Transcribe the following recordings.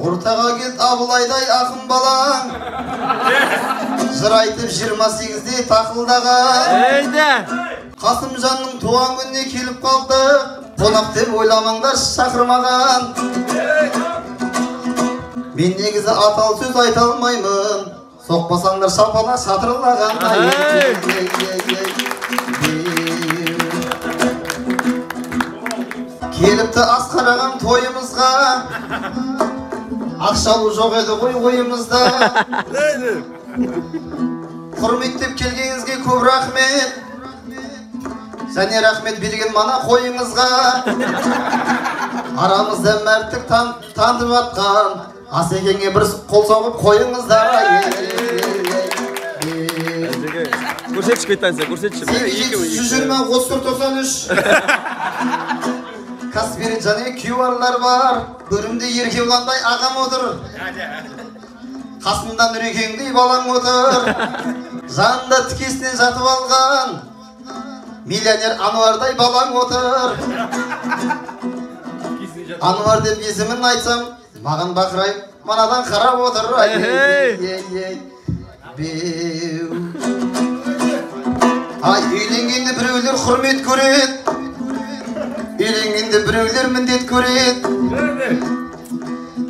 Ортаға кет Абылайдай ақын балаң. Жыр айтып 28-де тақылдаған. Қасымжанның туған күніне келіп қалдық. Қонақ деп ойламаңдар шақырмаған. Мен негізі атал сөз айта алмаймын. Соқпасаңдар шапала шатырлаған. Келіпті Асқар ағам тойымызға. Ақша алу жоқ еді ғой ойымызда. Құрметтеп келгеніңізге көп рахмет. Және рахмет берген мана қойыңызға. Арамызда мәрттік танытып атқан Асекеңе бір қол соғып қойыңыздар. Көрсетші квитанция, көрсетші. 8 120 34 93. Каспий және QR-лар бар. Көрімде Еркебұландай ағам отыр. Қасымда Нұрекеңдей балаң отыр. Жанында тікесінен жатып алған миллионер Ануардай балаң отыр. Ануар деп есімін айтсам, маған бақырайып, манадан қарап отыр. Ай, үйленгенде біреулер құрмет көреді. Үйленгенде біреулер міндет көреді.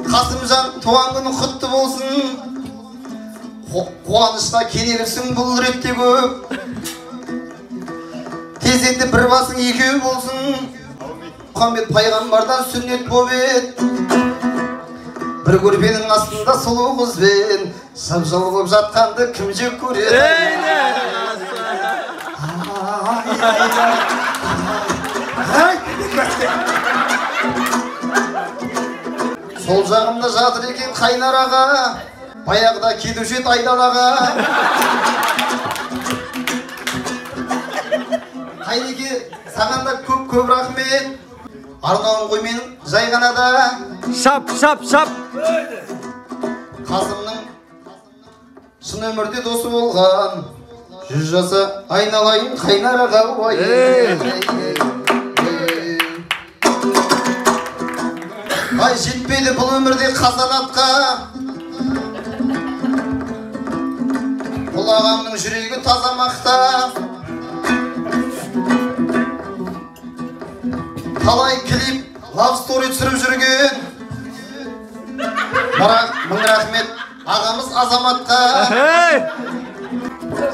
Қасымжан туған күні құтты болсын. Қуанышта кенеліпсің бұл ретте көп. Тез енді бір басың екеу болсын. Мұхаммед пайғамбардан сүннет боп еді. Бір көрпенің астында сұлу қызбен жып-жылы болып жатқанды кім жек көреді? Сол жағымда жатыр екен Қайнар аға. Баяғыда кетуші еді айдалаға. Қайнеке, саған да көп-көп рахмет. Арнауым ғой менің жайғанада. Шап, шап, шап. Қасымның шын өмірде досы болған. 100 жаса айналайын Қайнар аға. Ай, жетпейді бұл өмірде қазанатқа. Бұл ағамның жүрегі таза мақта. Талай клип, лав стори түсіріп жүрген. Бірақ мың рахмет ағамыз Азаматқа.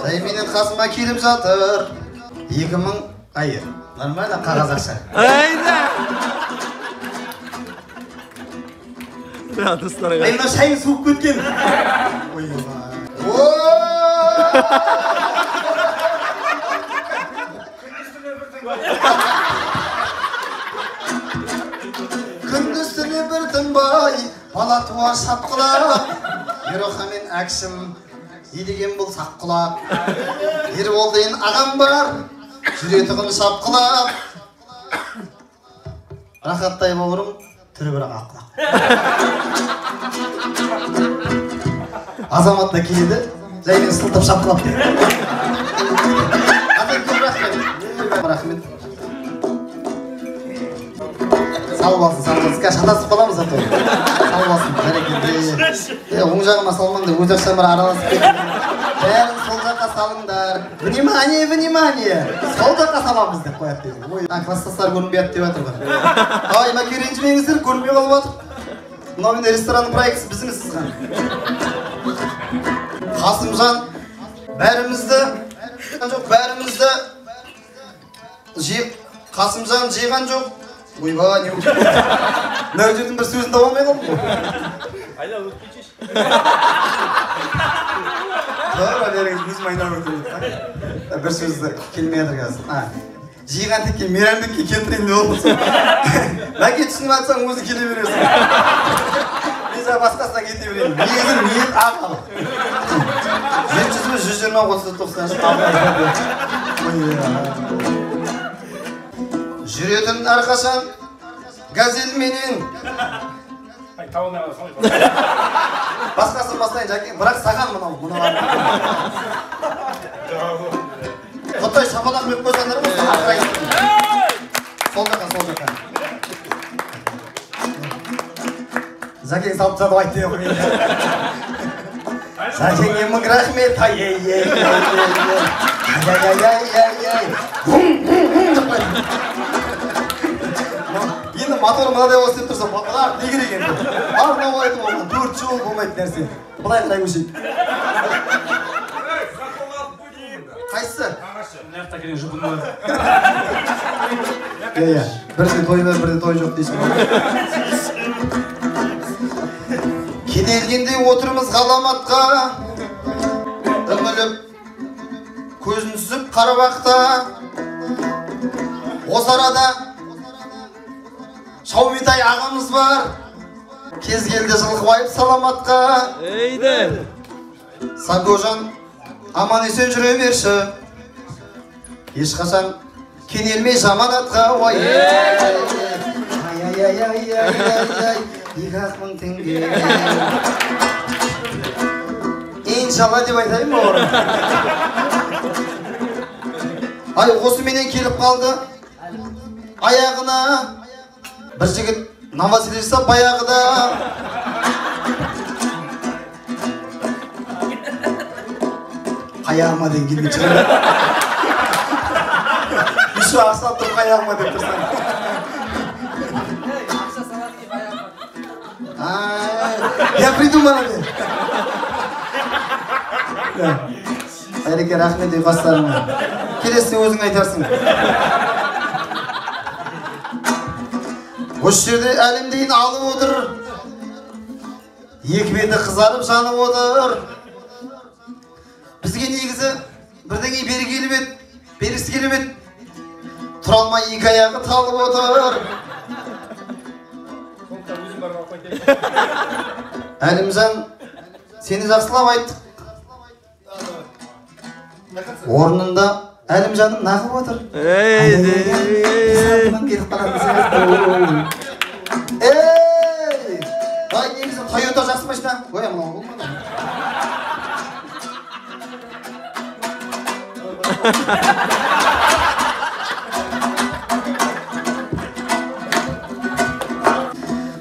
Жайменен қасыма келіп жатыр. 2000, ай, нормально қағаз ақша. Ай, мына шайың суып кеткен. Күндіз түні бір тынбай, бала туа шапқылап. Ероха мен әкшім, не деген бұл саққұлақ. Ербол деген ағам бар, жүретұғын шапқылап. Рахаттай бауырым, түрі бірақ аққұлақ. Азамат та келеді, жаймен сылтап шапқылап. Көп рахмет. Рахмет. Сау болсын, сау болсын. Қазір шатасып қаламыз зато. Сау болсын, бәрекелді. Оң жағыма салмаңдар, өз ақшам бар, араласып кетті. Бәрін сол жаққа салыңдар. Внимание, внимание. Сол жаққа саламыз деп қояды дейді. Ой, класстастар көрінбей деп жатыр ғой. Ай, мәке ренжімеңіздер, көрінбей қалып жатыр. Мынау енді ресторанның проектісі біздің сызған. Қасымжан бәрімізді, жоқ, бәрімізді Қасымжан жиған жоқ. Ойбай, не болып кетті. Мына жердің бір сөзін таба алмай қалдым ғой. Айналып өтіп кетші. Тұра беріңіз, өзім айналып өтемін. Бір сөзді келмей жатыр қазір. Жиған текке Мейрамбекке келтірейін деп отырсың. Мәке түсініп жатсаң өзі келе бересің. Мен жаңа басқасына кете берейін. Негізі ниет ақ ал. 700 120 34 93. Жүретін әрқашан газельменен. Басқасын бастайын, Жәке, бірақ саған мынау, мынау. Құттай шапалақ беріп қойсаңдар ғой, сол жаққа, сол жаққа. Жәкең салып тастады айтты ғой мен. Жәкеңе мың рахмет. Ай ай ай ай ай ай ай ай. Енді мотор мынадай болса деп тұрса, мына не керек енді? Арнау айтып оған 4 жол болмайтын нәрсе. Былай қарай көшейік. Қайсысы? Мына келген жұбын бар. Иә, бірде той бар, бірде той жоқ дейсің ғой. Кенелгенде отырмыз ғаламатқа, үңіліп, көзін сүзіп қарабақта. Осы арада Шаумитай ағамыз бар. Кез келді Жылқыбаев саламатқа. Ейді. Сагожан аман есен жүре берші. Ешқашан кенелмей жаман атқа. Ой, ай ай ай ай ай, 2 мың теңге. Иншалла деп айтайын ба орын? Ай, осыменен келіп қалды. Аяғына бір жігіт новоселье жасап баяғыда. Қаяғыма деген келмей шығар. Еще ақша тұрып қаяғыма деп тұрсаң. Я придумала деп. Әреке, рахмет ұйқастарыңа. Келесі өзің айтарсың. Осы жерде әлемдейін алып отыр. Екі беті қызарып жанып отыр. Бізге негізі бірдеңе бері келіп еді, бергісі келіп еді. Тұра алмай екі аяғы талып отыр. Әлімжан, сені жақсылап айттық. Орнында Әлімжаным нағып отыр. Ейді. Келіп қалатын сияқты. Ей! Ай, негізі Тойота жақсы машина. Ой, мынау болмады.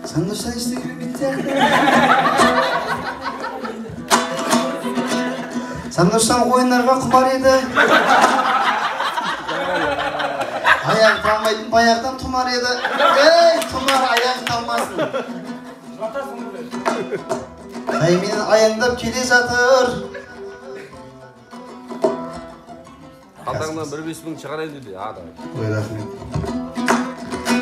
Сандошан ештеңе білмейтін сияқты. Сандошан ойындарға құмар еді. Аяғы талмайтын баяғыдан тұмар еді. Ей, тұмар аяғы талмасын. Жайменен аяңдап келе жатыр. Қалтаңнан бір 5 мың шығарайын деді. А, давай. Ой, рахмет.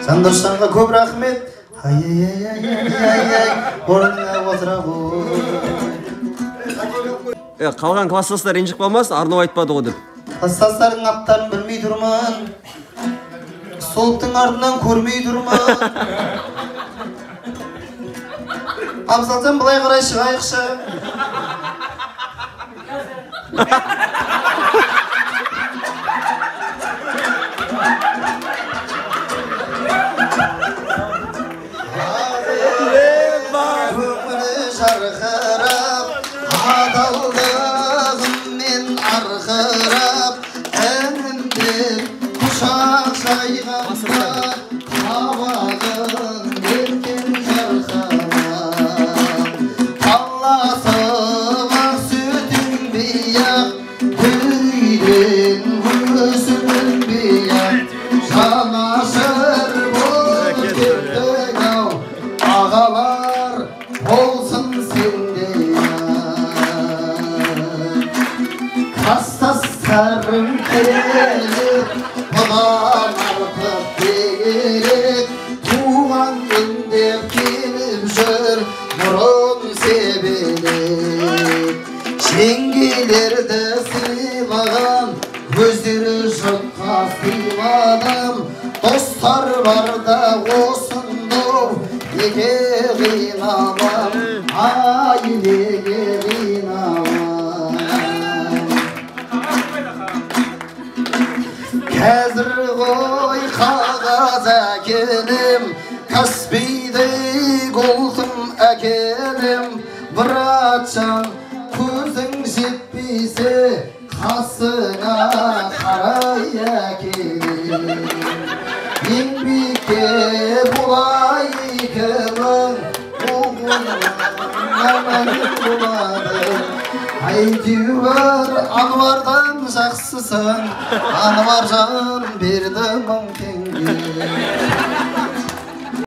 Сандошанға көп рахмет. Ай-ай-ай-ай-ай-ай, орныңа отыра ғой. Қалған класстастар ренжіп қалмасын, арнау айтпады ғой деп. Класстастардың аттарын білмей тұрмын. Столбтың артынан көрмей тұрмын. Абзалжан, былай қарай шығайықшы. Көңілі жарқырап, адалдығыммен арқырап, әнімдеп құшақ жайғанда, қабағын ертең жарқырап. Таласып ақ сүтіңдей ақ, дүниеден өсіп өнбей-ақ, жанашыр болып кеттік ау, ағалар болсын сендей-ақ. Класстастарым келіп, бұдан артық не керек, туған күндеп келіп жүр нұрын себелеп. Жеңгелерді сыйлаған, өздері жұртқа сыйладым. Достар барда осындау, неге қиналам, ай, неге қиналам. Қазір ғой қағаз әкелем, Каспийдей голтым әкелем. Братжан, көзің жетпесе, қасыңа қарай әкелем. Еңбекке болай 2 мың. Болады. Әйтеуір Ануардан жақсысың, Ануаржан берді 1000 теңге.